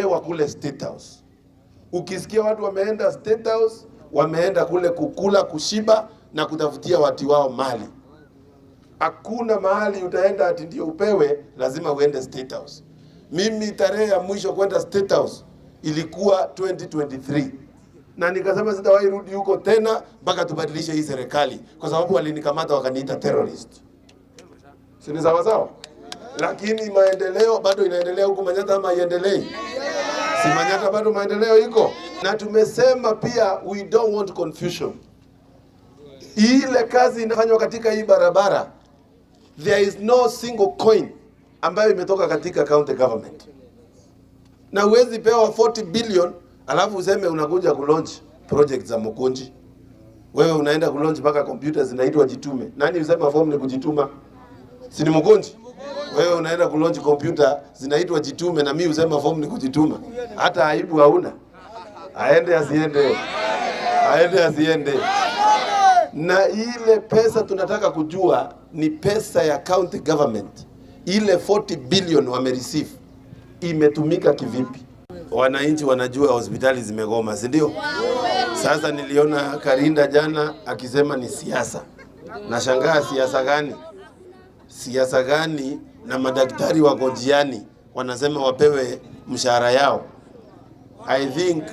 Tunapewa kule State House. Ukisikia watu wameenda State House, wameenda kule kukula, kushiba na kutafutia watu wao mali. Hakuna mahali utaenda ati ndio upewe, lazima uende State House. Mimi tarehe ya mwisho kwenda State House ilikuwa 2023 na nikasema sitawahi rudi huko tena mpaka tubadilishe hii serikali, kwa sababu walinikamata wakaniita terrorist. Si ni sawa sawa? Lakini maendeleo bado inaendelea huku Manyata ama haiendelei? Si Manyata bado maendeleo iko? Na tumesema pia we don't want confusion. Ile kazi inafanywa katika hii barabara, there is no single coin ambayo imetoka katika county government, na huwezi pewa 40 billion alafu useme unakuja kulaunch project za Mukunji. Wewe unaenda kulaunch mpaka kompyuta zinaitwa jitume. Nani usema form ni kujituma? Si ni Mukunji? Wewe unaenda kulaunch kompyuta zinaitwa jitume, na mimi usema form ni kujituma. Hata aibu hauna. Aende asiende? Aende asiende? Na ile pesa tunataka kujua ni pesa ya county government, ile 40 billion wamereceive imetumika kivipi? Wananchi wanajua hospitali zimegoma, si ndio? Sasa niliona Karinda jana akisema ni siasa. Nashangaa siasa gani? Siasa gani? Na madaktari wako njiani wanasema wapewe mshahara yao. I think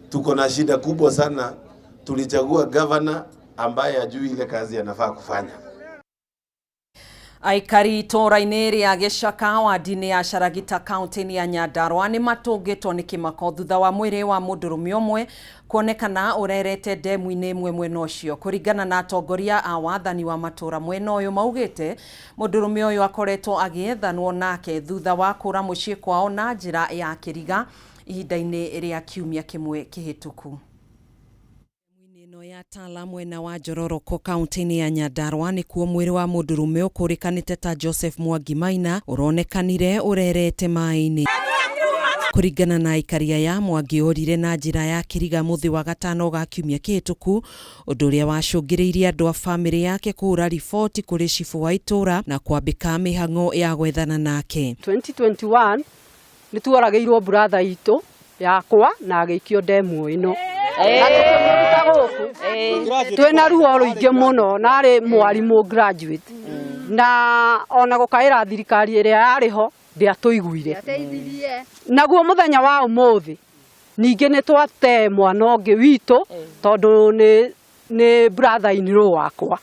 tuko na shida kubwa sana. Tulichagua governor ambaye hajui ile kazi anafaa kufanya. Aikari itũũra-inĩ rĩa Gĩcaka wadi-inĩ ya Caragita kaunti-inĩ ya Nyandarua nĩ matũngĩtwo nĩ kĩmako thutha wa mwĩrĩ wa mũndũrũme ũmwe kuonekana ũrerete ndemu-inĩ ĩmwe mwena ũcio. Kũringana na atongoria a wathani wa matũũra mwena ũyũ, maugĩte mũndũrũme ũyũ akoretwo agĩethanwo nake thutha wa kũra mũciĩ kwao na njĩra ya kĩriga ihinda-inĩ rĩa kiumia kĩmwe kĩhĩtũku. Ĩno ya Tala mwena wa Njororoko kaunti-inĩ ya Nyandarua nĩkuo mwĩrĩ wa mũndũrũme ũkũrĩkanĩte ta Joseph Mwangi Maina ũronekanire ũrerete maĩ-inĩ. Kũringana na aikari aya, Mwangi orire na njĩra ya kĩriga mũthĩ wa gatano ga kiumia kĩhĩtũku, ũndũ ũrĩa wacũngĩrĩirie andũ a bamĩrĩ yake kũhũra riboti kũrĩ cibũ wa itũũra na kwambĩka mĩhang'o ya gwethana nake. 2021 nĩ tuoragĩirwo brother itũ yakwa na agĩikio ndemu ĩno na tũkĩmũruta gũkũ twĩna ruo rũingĩ mũno, na arĩ mwarimũ graduate, na ona gũkaĩra thirikari ĩrĩa yarĩ ho ndĩatũiguire. Naguo mũthenya wa ũmũthĩ ningĩ nĩ twate mwana ũngĩ witũ, tondũ nĩ brother in law wakwa.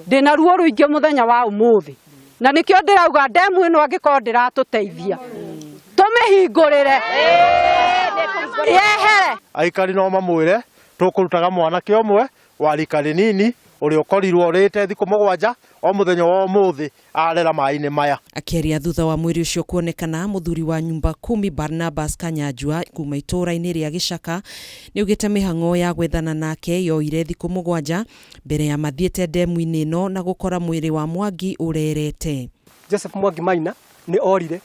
Ndĩna ruo rũingĩ mũthenya wa ũmũthĩ, na nĩkĩo ndĩrauga ndemu ĩno angĩkorwo ndĩratũteithia, tũmĩhingũrĩre yehere. Aikari no mamwĩre tũkũrutaga mwanake ũmwe wa rika rĩnini ũrĩa ũkorirwo ũrĩte thikũ 7 o mũthenya wa ũmũthĩ arera maĩ-inĩ maya. Akĩaria thutha wa mwĩrĩ ũcio kuonekana, mũthuri wa nyumba kumi Barnabas Kanyanjua kuma itũũra-inĩ rĩa Gĩcaka nĩaugĩte mĩhang'o ya gwethana nake yoire thikũ 7 mbere ya mathiĩte ndemu-inĩ ĩno na gũkora mwĩrĩ wa Mwangi ũrerete. Joseph Mwangi Maina nĩ orire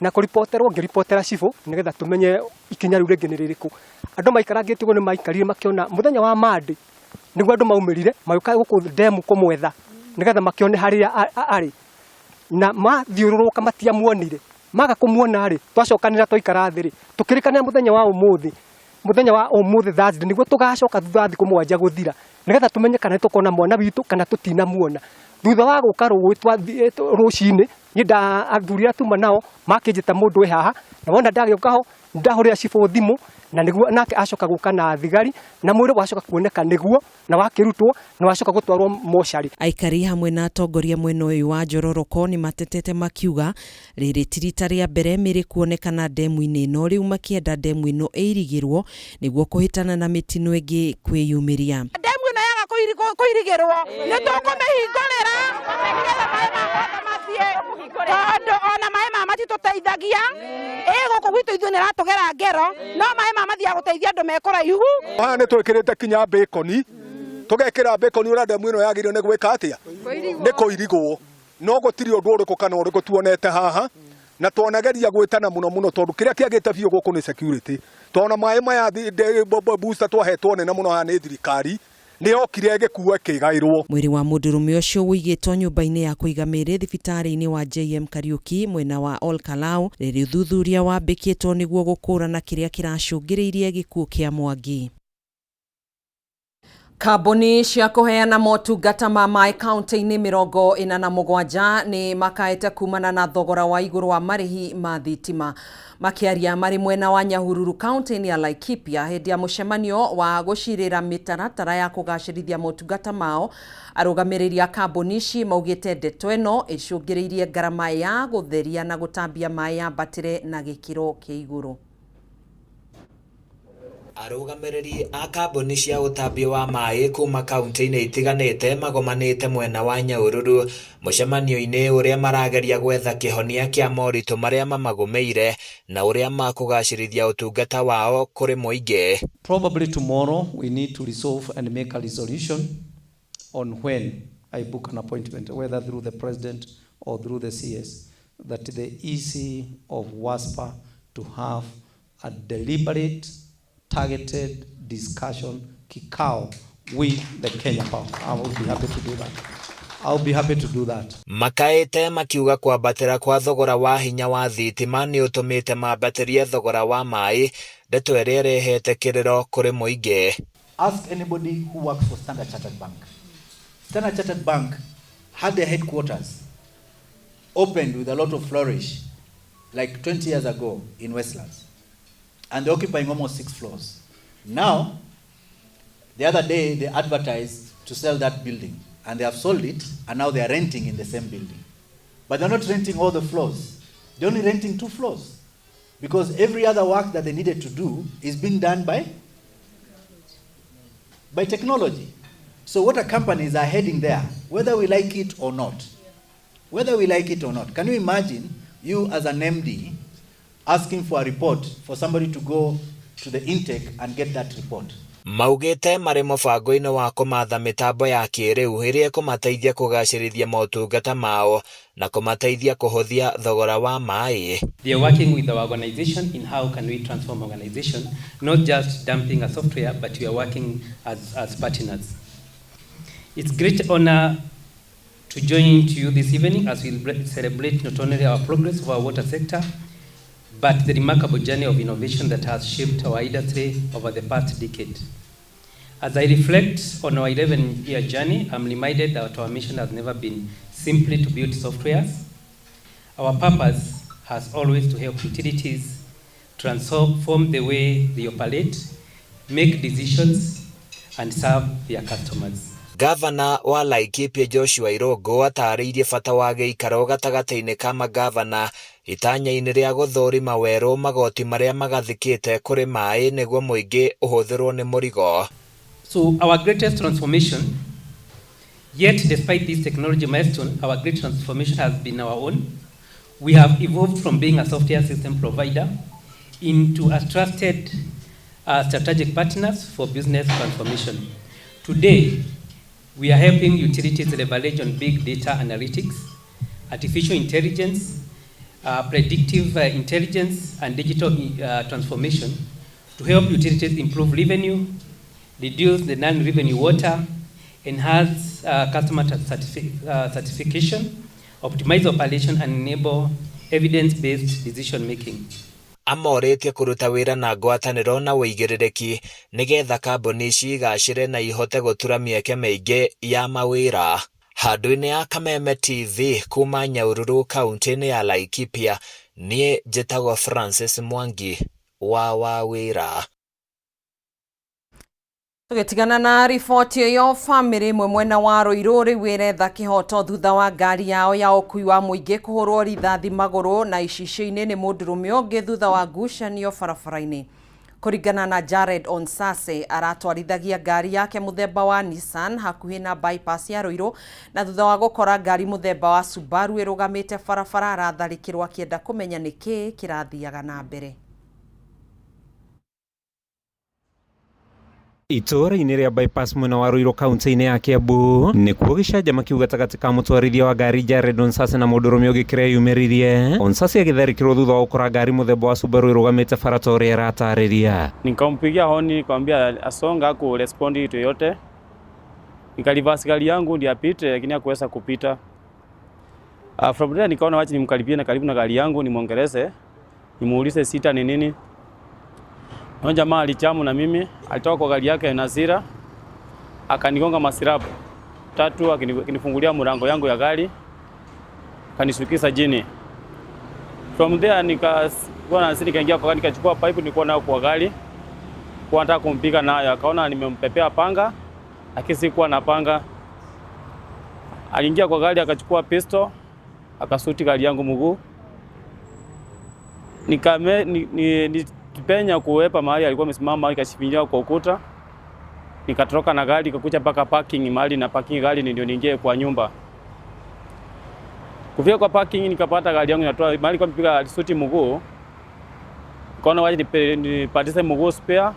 na kũripoterwo, ngĩripotera cibũ nĩgetha tũmenye ikinya rĩu rĩngĩ nĩ rĩrĩkũ. Andũ maikarangĩte ũguo nĩ maikarire makĩona mũthenya wa Monday nĩguo andũ maumĩrire magĩũka gũkũ ndemu kũmwetha nĩgetha makĩone harĩa arĩ, na mathiũrũrũka matiamuonire. Maga kũmuona rĩ, twacokanĩra twaikara thĩ rĩ, tũkĩrĩkanĩra mũthenya wa ũmũthĩ, mũthenya wa ũmũthĩ Thursday, nĩguo tũgacoka thutha wa thikũ 7 gũthira nĩgetha tũmenye kana nĩtũkona mwana witũ kana tũtinamuona. Thutha wa gũka rũĩ rũcinĩ, niĩ nda athuri arĩa tuma nao makĩnjĩta mũndũ wĩ haha, na wona ndagĩũka ho ndahũrĩra cibũ thimũ, na nĩguo nake acoka gũka na thigari, na mwĩrĩ wacoka kuoneka nĩguo na wakĩrutwo na wacoka gũtwarwo mocarĩ. Aikari hamwe na atongoria mwena ũyũ wa Njororoko nĩ matetete makiuga rĩrĩ ti rita rĩa mbere mĩrĩ kuonekana ndemu-inĩ ĩno, rĩu makĩenda ndemu ĩno ĩirigĩrwo nĩguo kũhĩtana na mĩtino ĩngĩ kwĩyumĩria. Ndemu ĩno yaga kũirigĩrwo nĩ tũkũmĩhingũrĩra nĩgetha maĩ ma mathiĩ, tondũ ona maĩ ma matitũteithagia. Ĩ gũkũ gwitũ ithuĩ nĩ ratũgera ngero, no maĩ ma mathiaga gũteithia andũ me kũraihu. Haha nĩ twĩkĩrĩte kinya bacon, tũgekĩra bacon ũrĩa ndemu ĩno yagĩrĩirwo nĩ gwĩka atĩa, nĩ kũirigwo, no gũtirĩ ũndũ ũrĩkũ kana ũrĩkũ tuonete haha, na twanageria gwĩtana mũno mũno tondũ kĩrĩa kĩagĩte biũ gũkũ nĩ security. Tona maĩ maya booster twahetwo nene mũno haha nĩ thirikari. Nĩ yokire ĩgĩkuo ĩkĩgaĩrwo. Mwĩrĩ wa mũndũrũme ũcio ũigĩtwo nyũmba-inĩ ya kũiga mĩĩrĩ thibitarĩ-inĩ wa JM Kariuki mwena wa Ol Kalou, rĩrĩ ũthuthuria wambĩkĩtwo nĩguo gũkũrana kĩrĩa kĩracũngĩrĩirie gĩkuũ kĩa Mwangi. Kambuni cia kũheana motungata ma maĩ kaunti-inĩ 47 nĩ makaĩte kumana na thogora wa igũrũ wa marĩhi ma thitima. Makĩaria marĩ mwena wa Nyahururu kaunti-inĩ ya Laikipia hĩndĩ ya mũcemanio wa gũcirĩra mĩtaratara ya kũgacĩrithia motungata mao, arũgamĩrĩri a kambuni ici maugĩte ndeto ĩno ĩcũngĩrĩirie ngarama ya gũtheria na gũtambia maĩ yambatĩre na gĩkĩro kĩa igũrũ. Arũgamĩrĩri a kambuni cia ũtambia wa maĩ kuma kaunti-inĩ itiganĩte magomanĩte mwena wa Nyahururu mũcemanio-inĩ ũrĩa marageria gwetha kĩhonia kĩa moritũ marĩa mamagũmĩire na ũrĩa makũgacĩrithia ũtungata wao kũrĩ mũingĩ. Probably tomorrow we need to resolve and make a resolution on when I book an appointment, whether through the president or through the CS, that the EC of WASPA to have a deliberate, targeted discussion, kikao, with the Kenya Power. I will be happy to do that. I'll be happy to do that. Makaĩte makiuga kwambatĩra kwa thogora wa hinya wa thitima nĩ ũtũmĩte mambatĩrie thogora wa maĩ, ndeto ĩrĩa ĩrehete kĩrĩro kũrĩ mũingĩ. Ask anybody who works for Standard Chartered Bank. Standard Chartered Bank had their headquarters opened with a lot of flourish like 20 years ago in Westlands. And they're occupying almost 6 floors. Now, the other day they advertised to sell that building, and they have sold it, and now they are renting in the same building. But they're not renting all the floors. They're only renting 2 floors, because every other work that they needed to do is being done by technology. So water companies are heading there, whether we like it or not. Whether we like it or not. Can you imagine you as an MD asking for a report for somebody to go to the intake and get that report? Maugĩte marĩ mũbango-inĩ wa kũmatha mĩtambo ya kĩrĩu ĩrĩa ĩkũmateithia kũgacĩrithia motungata mao na kũmateithia kũhũthia thogora wa maĩ. They are working with our organization in how can we transform organization, not just dumping a software, but we are working as partners. It's great honor to join to you this evening as we celebrate not only our progress of our water sector, but the remarkable journey of innovation that has shaped our industry over the past decade. As I reflect on our 11-year journey, I'm reminded that our mission has never been simply to build softwares. Our purpose has always to help utilities transform the way they operate, make decisions, and serve their customers. Gavana wa Laikipia Joshua Irungu atarĩirie bata wa gĩikaro gatagatĩ-inĩ ka magavana itanya-inĩ rĩa gũthũrima werũ magoti marĩa magathĩkĩte kũrĩ maĩ nĩguo mũingĩ ũhũthĩrwo nĩ mũrigo. So our greatest transformation, yet despite this technology milestone, our great transformation has been our own. We have evolved from being a software system provider into a trusted strategic partners for business transformation. Today, we are helping utilities leverage on big data analytics, artificial intelligence, predictive intelligence, and digital transformation to help utilities improve revenue, reduce the non-revenue water, enhance customer certification, optimize operation, and enable evidence-based decision-making. Amorĩtie kũruta wĩra na ngwatanĩro na ũigĩrĩrĩki nĩgetha kambuni ici igacĩre na ihote gũtura mĩeke mĩingĩ ya mawĩra. Handũ-inĩ ya Kameme TV kuma Nyahururu kaunti-inĩ ya Laikipia, niĩ njĩtagwo Francis Mwangi wa Wawĩra. Tũgĩtigana na riboti ĩyo, bamĩrĩ ĩmwe mwena wa Ruiru rĩu ĩretha kĩhoto thutha wa ngari yao ya ũkui wa mũingĩ kũhũrwo rithathi magũrũ na icicio-inĩ nĩ mũndũrũme ũngĩ thutha wa ngucanio barabara-inĩ. Kũringana na Jared Onsase, aratwarithagia ngari yake mũthemba wa Nissan hakuhĩ na bypass ya Ruiru, na thutha wa gũkora ngari mũthemba wa Subaru ĩrũgamĩte barabara aratharĩkĩrwo akĩenda kũmenya nĩkĩĩ kĩrathiaga na mbere. Itũũra-inĩ rĩa bypass mwena wa Ruiru kaunti-inĩ ya Kiambu nĩkuo gĩcanjama kĩu gatagatĩ ka mũtwarithia wa ngari Jared Onsase na mũndũrũme ũngĩ kĩreyumĩririe. Onsase agĩtharĩkĩrwo thutha wa gũkora ngari mũthemba wa Subaru ĩrũgamĩte bara ta ũrĩa ĩratarĩria. Nikampigia honi nikamwambia asonga ku respond kitu yote. Nikalivasi gari yangu ndio apite, lakini hakuweza kupita. From there nikaona wacha nimkaribie na karibu na gari yangu nimuongeleze, nimuulize sita ni nini. Na jamaa alichamu na mimi, alitoka kwa gari yake na hasira, akanigonga masirabu tatu, akinifungulia mlango yangu ya gari, akanisukisa jini. From there nikakuwa na hasira, nikaingia kwa gari, nikachukua pipe nilikuwa nayo kwa gari, kwa nataka kumpiga nayo, akaona nimempepea panga, lakini sikuwa na panga. Aliingia kwa gari akachukua pistol, akasuti gari yangu mguu. Nikame nipenya kuwepa mahali alikuwa amesimama, ikashifilia kwa ukuta. Nikatoroka na gari nikakuja mpaka parking mahali na parking gari ndio niingie kwa nyumba. Kufika kwa parking nikapata gari yangu inatoa mahali kwa mpiga suti mguu. Nikaona waje nipatise mguu spare.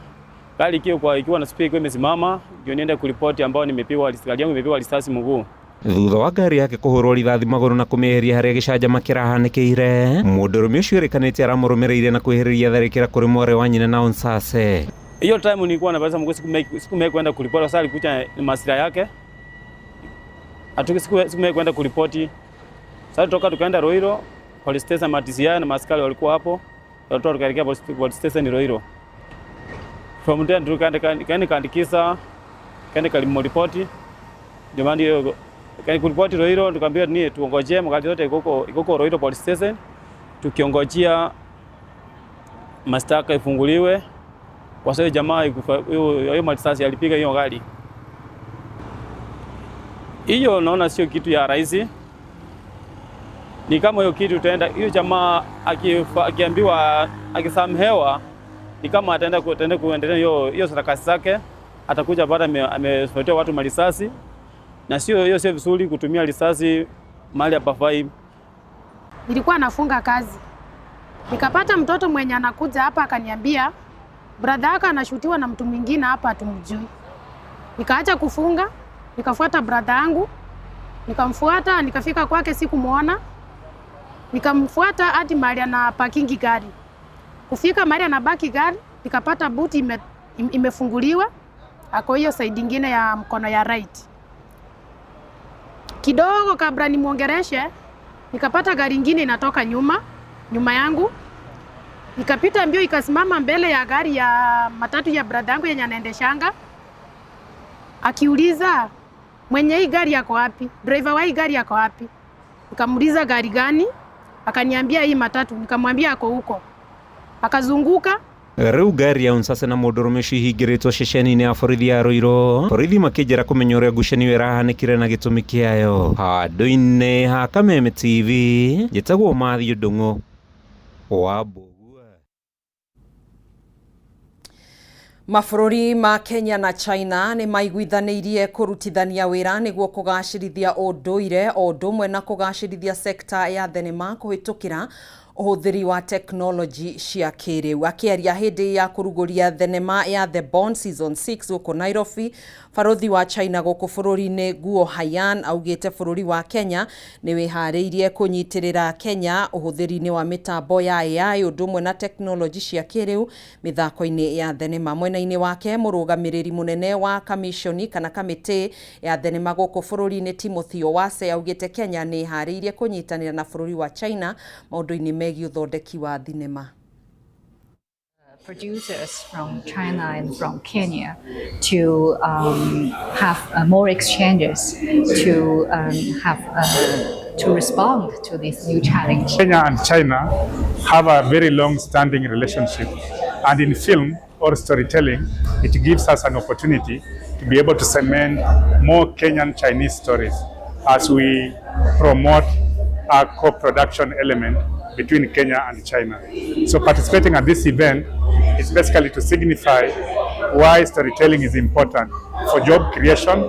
Gari ikiwa na spare ikiwa imesimama ndio niende kuripoti ambao nimepigwa gari yangu imepigwa risasi mguu. Thutha wa ngari yake kũhũrwo rithathi magũrũ na kũmĩeheria harĩa gĩcanjama kĩrahanĩkĩire, mũndũrũme ũcio wĩrĩkanĩte aramũrũmĩrĩire na kwĩhĩrĩria tharĩkĩra kũrĩ mwarĩ wa nyina na Onsase. Hiyo time nilikuwa na pesa mguu, siku kwenda kuripoti kwa sababu alikuja ni masira yake. Siku kwenda kuripoti. Sasa toka tukaenda Ruiru police station, ma DCI na maskari walikuwa hapo. Watoto tukaelekea police station Ruiru. From there tukaenda kaandikisha, kaenda kalimoripoti. Ndio maana hiyo kaenda kuripoti Ruiru, tukaambiwa ni tuongojee magari yote iko huko Ruiru police station, tukiongojea mashtaka ifunguliwe kwa sababu jamaa hiyo marisasi alipiga hiyo gari. Hiyo naona sio kitu ya rahisi. Ni kama hiyo kitu utaenda hiyo jamaa akiambiwa akisamehewa, ni kama ataenda kuendelea hiyo sarakasi zake, atakuja baada amesotea watu marisasi, na sio hiyo, sio vizuri kutumia risasi mahali hapafai. Nilikuwa nafunga kazi, nikapata mtoto mwenye anakuja hapa akaniambia brother yako anashutiwa na mtu mwingine hapa hatumjui. Nikaacha kufunga, nikafuata brother yangu, nikamfuata, nikafika kwake sikumuona. Nikamfuata hadi mahali ana parking gari. Kufika mahali anabaki gari, nikapata buti imefunguliwa, ako hiyo side nyingine ya mkono ya right. Kidogo kabla nimuongereshe, nikapata gari nyingine inatoka nyuma yangu. Nikapita mbio ikasimama mbele ya gari ya matatu ya brother yangu yenye anaendeshanga. Akiuliza mwenye hii gari yako wapi? Driver wa hii gari yako wapi? Nikamuuliza gari gani? Akaniambia hii matatu. Nikamwambia ako huko. Akazunguka. Rĩu ngari ya Onsase na mũndũrũme ũcio ihingĩrĩtwo ceceni-inĩ ya borithi ya Ruiru, borithi makĩnjĩra kũmenya ũrĩa ngucanio ĩrahanĩkire na gĩtũmi kĩayo. Handũ-inĩ ha Kameme TV, njĩtagwo Matthew Ndung'u wa Mbũgua. Mabũrũri ma Kenya na China nĩ maiguithanĩirie kũrutithania wĩra nĩguo kũgacĩrithia ũndũire o ũndũ ũmwe na kũgacĩrithia sekta ya thenema kũhĩtũkĩra ũhũthĩri wa tekinoronjĩ cia kĩrĩu. Akĩaria hĩndĩ ya kũrugũria thenema ya The Bond Season 6 gũkũ Nairobi, barũthi wa China gũkũ bũrũri-inĩ Guo Haiyan augĩte bũrũri wa Kenya nĩ wĩharĩirie kũnyitĩrĩra Kenya ũhũthĩri-inĩ wa mĩtambo ya AI ũndũ ũmwe na tekinoronjĩ cia kĩrĩu mĩthako-inĩ ya thenema. Mwena-inĩ wake mũrũgamĩrĩri mũnene wa kamishoni kana kamĩtĩ ya thenema gũkũ bũrũri-inĩ Timothy Owase augĩte Kenya nĩ ĩharĩirie kũnyitanĩra na bũrũri wa China maũndũ-inĩ megiĩ ũthondeki wa thinema. Producers from China and from Kenya to have more exchanges to have to respond to this new challenge. Kenya and China have a very long-standing relationship, and in film or storytelling, it gives us an opportunity to be able to cement more Kenyan-Chinese stories as we promote our co-production element between Kenya and China. So participating at this event is basically to signify why storytelling is important for job creation,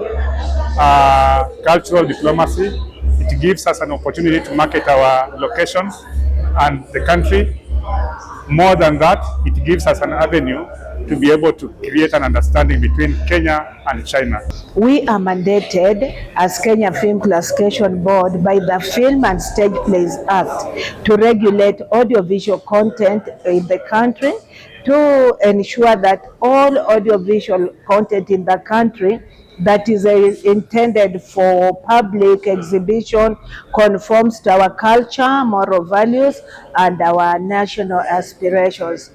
cultural diplomacy. It gives us an opportunity to market our locations and the country. More than that, it gives us an avenue to be able to create an understanding between Kenya and China. We are mandated as Kenya Film Classification Board by the Film and Stage Plays Act to regulate audiovisual content in the country, to ensure that all audiovisual content in the country that is intended for public exhibition conforms to our culture, moral values, and our national aspirations.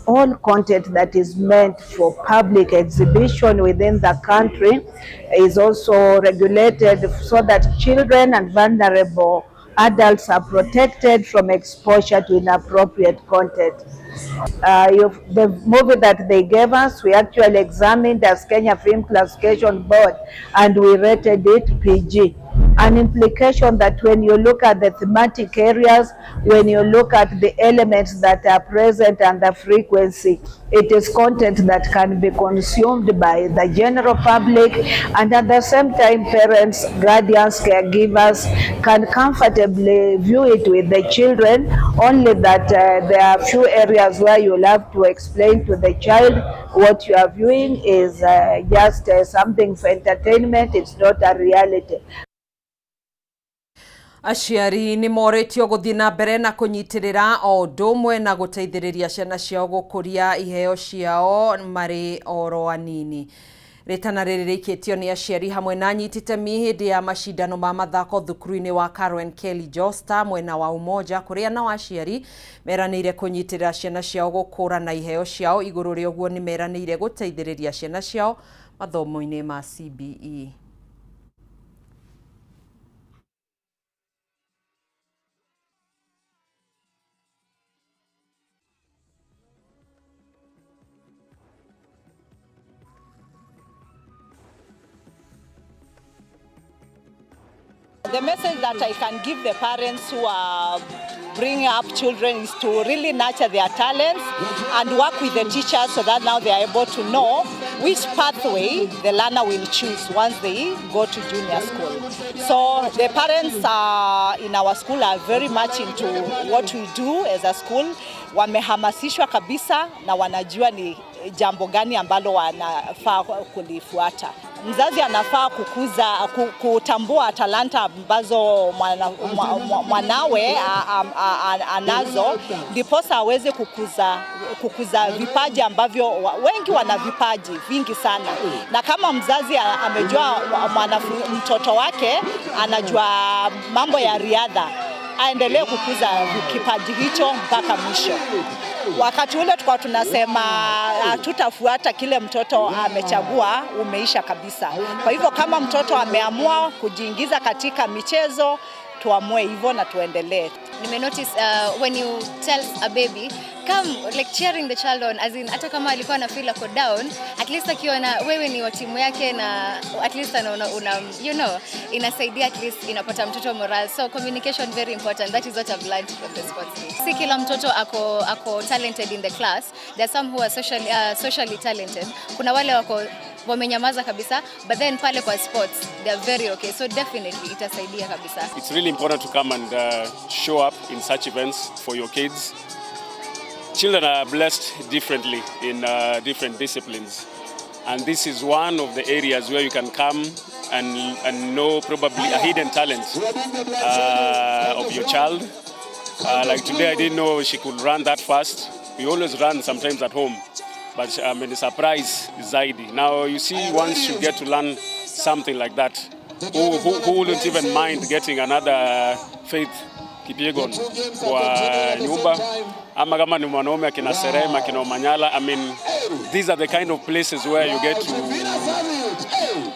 All content that is meant for public exhibition within the country is also regulated so that children and vulnerable adults are protected from exposure to inappropriate content. The movie that they gave us, we actually examined as Kenya Film Classification Board, and we rated it PG. An implication that when you look at the thematic areas, when you look at the elements that are present and the frequency, it is content that can be consumed by the general public, and at the same time parents, guardians, caregivers can comfortably view it with the children, only that there are few areas where you'll have to explain to the child what you are viewing is just something for entertainment, it's not a reality. Aciari nĩ morĩtio gũthiĩ na mbere na kũnyitĩrĩra o ũndũ ũmwe na gũteithĩrĩria ciana ciao gũkũria iheo ciao marĩ oro anini. Rĩtana rĩrĩ rĩikĩtio nĩ aciari hamwe na anyiti itemi hĩndĩ ya macindano ma mathako thukuru-inĩ wa Karen Kelly Josta mwena wa Umoja, kũrĩa nao aciari meranĩire kũnyitĩrĩra ciana ciao gũkũra na iheo ciao. Igũrũ rĩa ũguo nĩ meranĩire gũteithĩrĩria ciana ciao mathomo-inĩ ma CBE. The message that I can give the parents who are bringing up children is to really nurture their talents and work with the teachers so that now they are able to know which pathway the learner will choose once they go to junior school. So the parents in our school are very much into what we do as a school. Wamehamasishwa kabisa na wanajua ni jambo gani ambalo wanafaa kulifuata. Mzazi anafaa kutambua talanta ambazo mwanawe anazo, ndiposa aweze kukuza vipaji ambavyo wengi wana vipaji vingi sana. Na kama mzazi amejua mtoto wake anajua mambo ya riadha, aendelee kukuza kipaji hicho mpaka mwisho. Wakati ule tulikuwa tunasema hatutafuata kile mtoto amechagua, umeisha kabisa. Kwa hivyo kama mtoto ameamua kujiingiza katika michezo, tuamue hivyo na tuendelee. Nime notice when you tell a baby come, like cheering the child on, as in hata kama alikuwa na feel ako down, at least akiona wewe ni wa timu yake na at least anaona una, you know, inasaidia, at least inapata mtoto morale. So communication very important. That is what I've learned from the sports day. Si kila mtoto ako talented in the class. There are some who are socially talented. Kuna wale wako wamenyamaza kabisa, but then pale kwa sports they are very okay. So definitely itasaidia kabisa. It's really important to come and show up in such events for your kids. Children are blessed differently in different disciplines, and this is one of the areas where you can come and know probably a hidden talent of your child. Like today, I didn't know she could run that fast. We always run sometimes at home, but I'm in a surprise zaidi. Now you see, once you get to learn something like that, who wouldn't even mind getting another Faith Kipyegon kwa nyumba, ama kama ni mwanaume akina Serema, akina Omanyala. I mean, these are the kind of places where you get to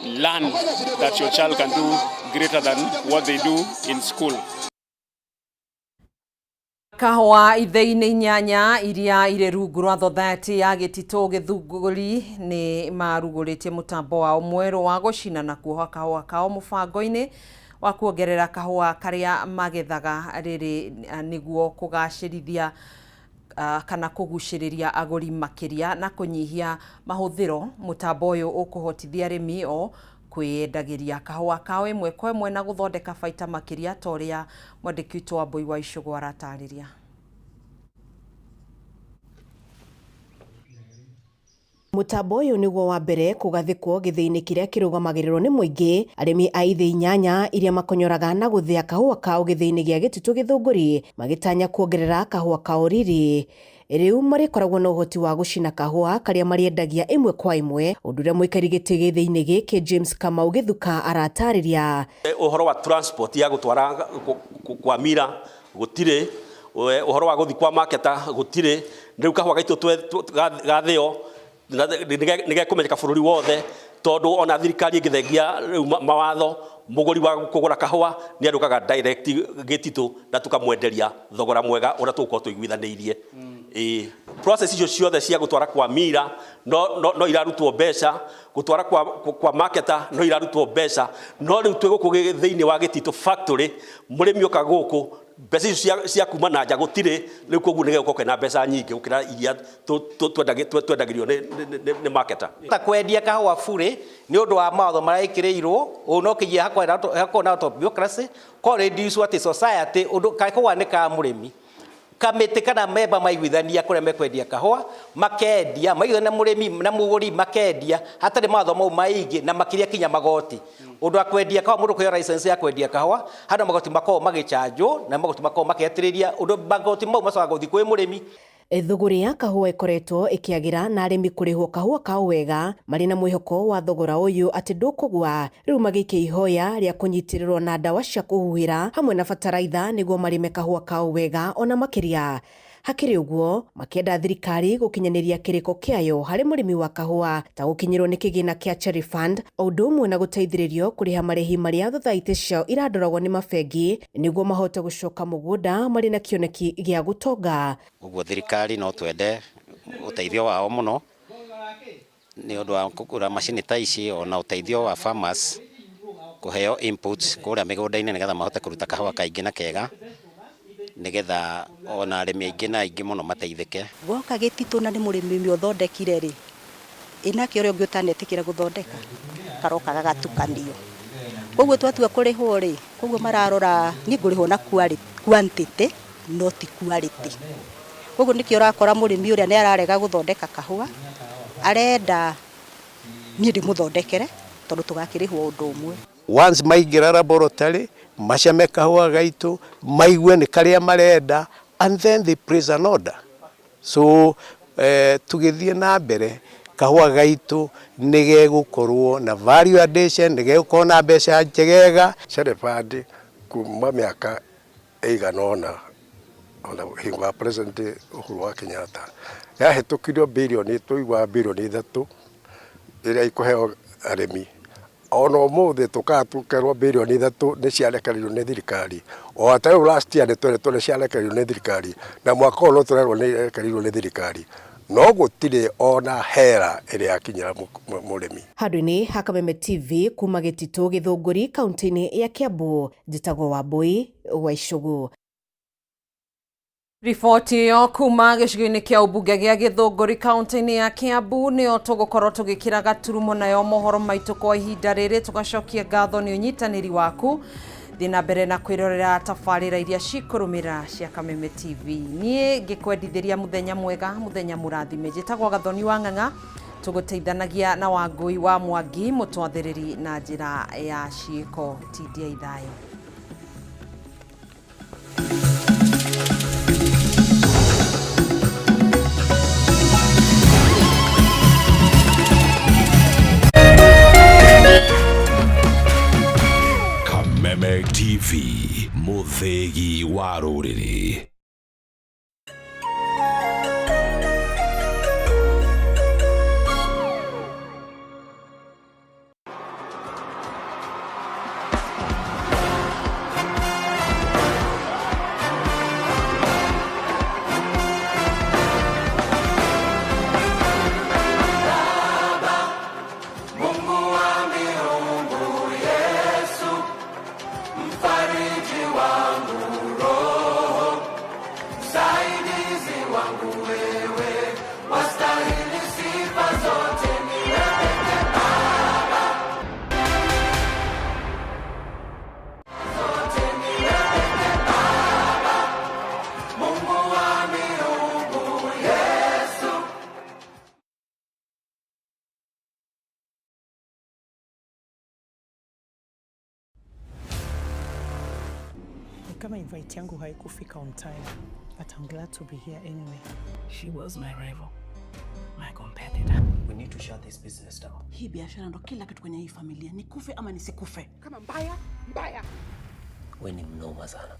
learn that your child can do greater than what they do in school. Kahũa ithei-inĩ inyanya iria irĩ rungu rwa thothaitĩ ya gĩtitũ Gĩthũngũri nĩ marugũrĩtie mũtambo wao mwerũ wa gũcina na kuoha kahũa kao mũbango-inĩ wa kuongerera kahũa karĩa magethaga rĩrĩ nĩguo kũgacĩrithia kana kũgucĩrĩria agũri makĩria na kũnyihia mahũthĩro. Mũtambo ũyũ ũkũhotithia arĩmi o kwĩyendagĩria kahũa kao ĩmwe kwa ĩmwe na gũthondeka baita makĩria ta ũrĩa mwandĩki witũ Wambui wa Icũgũ aratarĩria. Mũtambo ũyũ nĩguo wa mbere kũgathĩkwo gĩthĩi-inĩ kĩrĩa kĩrũgamagĩrĩrwo nĩ mũingĩ. Arĩmi a ithĩi 8 iria makonyoraga na gũthĩa kahũa kao gĩthĩi-inĩ gĩa Gĩtitũ Gĩthũngũri magĩtanya kuongerera kahũa kao riri. Rĩu marĩkoragwo na ũhoti wa gũcina kahũa karĩa marĩendagia ĩmwe kwa ĩmwe, ũndũ ũrĩa mũikari gĩtĩ gĩthĩi-inĩ gĩkĩ James Kamau Gĩthuka aratarĩria. Ũhoro wa transport ya gũtwara kwa mira gũtirĩ, ũhoro wa gũthiĩ kwa marketer gũtirĩ. Rĩu kahũa gaitũ gathĩo nĩgekũmenyeka bũrũri wothe, tondũ ona thirikari ĩngĩthengia rĩu mawatho, mũgũri wa kũgũra kahũa nĩ arũkaga direct Gĩtitũ na tũkamwenderia thogora mwega ũrĩa tũgũkorwo tũiguithanĩirie. Ĩĩ, process icio ciothe cia gũtwara kwa mira no irarutwo mbeca, gũtwara kwa marketer no irarutwo mbeca, no rĩu twĩ gũkũ thĩinĩ wa Gĩtitũ factory, mũrĩmi oka gũkũ mbeca icio cia kuma na nja gũtirĩ, rĩu koguo nĩ gĩgũkorwo kĩna mbeca nyingĩ gũkĩra iria twendagĩrio nĩ marketer. Ta kwendia kahũa burĩ nĩ ũndũ wa mawatho marĩa ĩkĩrĩirwo, ũũ no kĩgia hakorwo na bureaucracy, ko reduce atĩ society ũndũ kahũa nĩ ka mũrĩmi. Kamĩtĩ kana memba maiguithania kũrĩa mekwendia kahũa, makendia, maiguithania na mũrĩmi na mũgũri makendia, hatarĩ mawatho mau maingĩ na makĩria kinya magoti. Ũndũ wa kwendia kahũa, mũndũ kũheo license ya kwendia kahũa, handũ magoti makoragwo magĩchanjwo na magoti makoragwo makĩhatĩrĩria ũndũ magoti mau macokaga gũthiĩ kwĩ mũrĩmi. Thũgũrĩ ya kahũa ĩkoretwo ĩkĩagĩra na arĩmi kũrĩhwo kahũa kao wega marĩ na mwĩhoko wa thogora ũyũ atĩ ndũkũgwa. Rĩu magĩikia ihoya rĩa kũnyitĩrĩrwo na ndawa cia kũhuhĩra hamwe na bataraitha nĩguo marĩme kahũa kao wega ona makĩria. Hakĩrĩ ũguo, makĩenda thirikari gũkinyanĩria kĩrĩko kĩayo harĩ mũrĩmi wa kahũa ta gũkinyĩrwo nĩ kĩgĩna kĩa Cherry Fund, o ũndũ ũmwe na gũteithĩrĩrio kũrĩha marĩhi marĩa thothaitĩ ciao irandoragwo nĩ mabengi nĩguo mahote gũcoka mũgũnda marĩ na kĩoneki gĩa gũtonga. Ũguo thirikari no twende ũteithio wao mũno nĩ ũndũ wa kũgũra macini ta ici, ona ũteithio wa farmers kũheo inputs kũrĩa mĩgũnda-inĩ nĩgetha mahote kũruta kahũa kaingĩ na kega, nĩgetha ona arĩmi aingĩ na aingĩ mũno mateithĩke. Woka Gĩtitũ na nĩ mũrĩmi ũmwe ũthondekire rĩ, ĩnake ũrĩa ũngĩ ũtanetĩkĩra gũthondeka karoka gagatukanio. Koguo twatua kũrĩhwo rĩ, koguo mararora niĩ ngũrĩhwo na quantity no ti quality. Koguo nĩkĩo ũrakora mũrĩmi ũrĩa nĩ ararega gũthondeka kahũa, arenda niĩ ndĩmũthondekere tondũ tũgakĩrĩhwo ũndũ ũmwe. Once maingĩra laboratory, macame kahũa gaitũ, maigue nĩ karĩa marenda, and then they place an order. So tũgĩthiĩ na mbere, kahũa gaitũ nĩ gegũkorwo na value addition, nĩ gegũkorwo na mbeca njegega. Cherry Fund kuma mĩaka ĩigana ũna, ona hingo ya President Uhuru wa Kenyatta, yahĩtũkirio birioni, tũiguaga birioni 3 ĩrĩa ikũheo arĩmi. Ona ũmũthĩ tũkaga tũkerwo birioni 3 nĩ ciarekereirio nĩ thirikari. O ata rĩu last year nĩ tweretwo nĩ ciarekereirio nĩ thirikari, na mwaka ũyũ no tũrerwo nĩ irekereirio nĩ thirikari. No gũtirĩ ona hera ĩrĩa yakinyĩra mũrĩmi. Handũ-inĩ ha Kameme TV kuma Gĩtitũ Gĩthũngũri kaunti-inĩ ya Kiambu, njĩtagwo Wambui wa Icũgũ. Riboti ĩyo kuma gĩcigo-inĩ kĩa ũmbunge gĩa Gĩthũngũri kaunti-inĩ ya Kiambu nĩyo tũgũkorwo tũgĩkĩra gaturumo nayo mohoro maitũ kwa ihinda rĩrĩ. Tũgacokia ngatho nĩ ũnyitanĩri waku. Thiĩ na mbere na kwĩrorera tabarĩra iria cikũrũmĩrĩra cia Kameme TV. Niĩ ngĩkwendithĩria mũthenya mwega, mũthenya mũrathime. Njĩtagwo Gathoni wa Ng'ang'a, tũgũteithanagia na Wangũi wa Mwangi, mũtwathĩrĩri na njĩra ya ciĩko. Tindiai thayũ. Kameme TV, mũthĩgi wa rũrĩrĩ. Kama invite yangu haikufika on time, but I'm glad to be here anyway. She was my rival, my competitor. We need to shut this business down. Hii biashara ndo kila kitu kwenye hii familia, nikufe ama nisikufe. Kama mbaya mbaya. We ni mnoma sana.